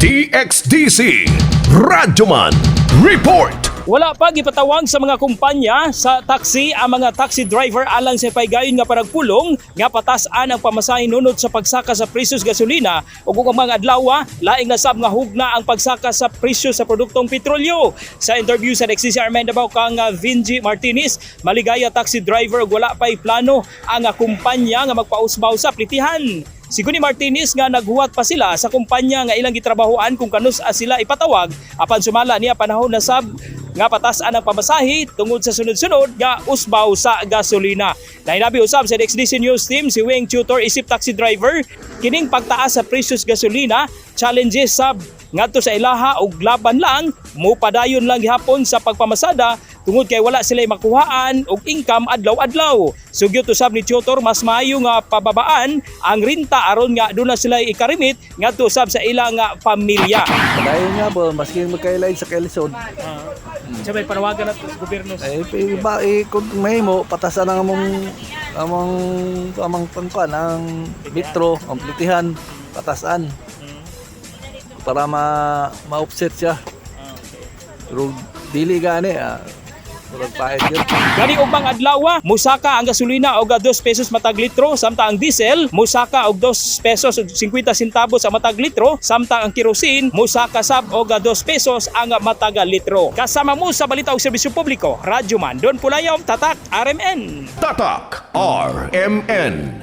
DXDC Radyoman Report. Wala pa gipatawag sa mga kumpanya sa taxi ang mga taxi driver alang sa paygayon nga paragpulong nga patas-an ang pamasahe nunod sa pagsaka sa presyo sa gasolina ug kung ang mga adlaw laing na sab nga hugna ang pagsaka sa presyo sa produktong petrolyo. Sa interview sa DXDC Armen Davao kang Vinji Martinez, maligaya taxi driver ug wala pa'y plano ang kumpanya nga magpausbaw sa plitihan. Sigon ni Martinez nga naghuwat pa sila sa kumpanya nga ilang gitrabahoan kung kanus sila ipatawag, apan sumala niya panahon na sab nga patas-an ang pamasahe tungod sa sunod-sunod nga usbaw sa gasolina. Nahinabi usab sa DXDC News Team si Wing Tutor isip taxi driver, kining pagtaas sa presyo sa gasolina challenges sab ngadto sa ilaha og laban lang mupadayon lang gihapon sa pagpamasada tungod kay wala sila makuhaan og income adlaw-adlaw. Sugyot usab ni Tutor, mas maayo nga pababaan ang renta aron nga duna sila ikarimit ngadto usab sa ilang nga pamilya. Dahil nga ba, maski magkailain sa kailisod, Sa may panawagan nato sa gobyerno. Eh, iba, eh, kung may mo, patasan ang among, among, amang pangkuan, ang metro, ang plitihan, patasan. Para ma-offset siya. Pero dili gani, murag pahit yun. Gani ubang adlaw, musaka ang gasolina og 2 pesos matag litro, samtang ang diesel musaka og 2 pesos ug 50 centavos ang matag litro, samtang ang kerosene musaka sab og 2 pesos ang matag litro. Kasama mo sa balita og serbisyo publiko, Radyo Man Don Pulayom, Tatak RMN. Tatak RMN.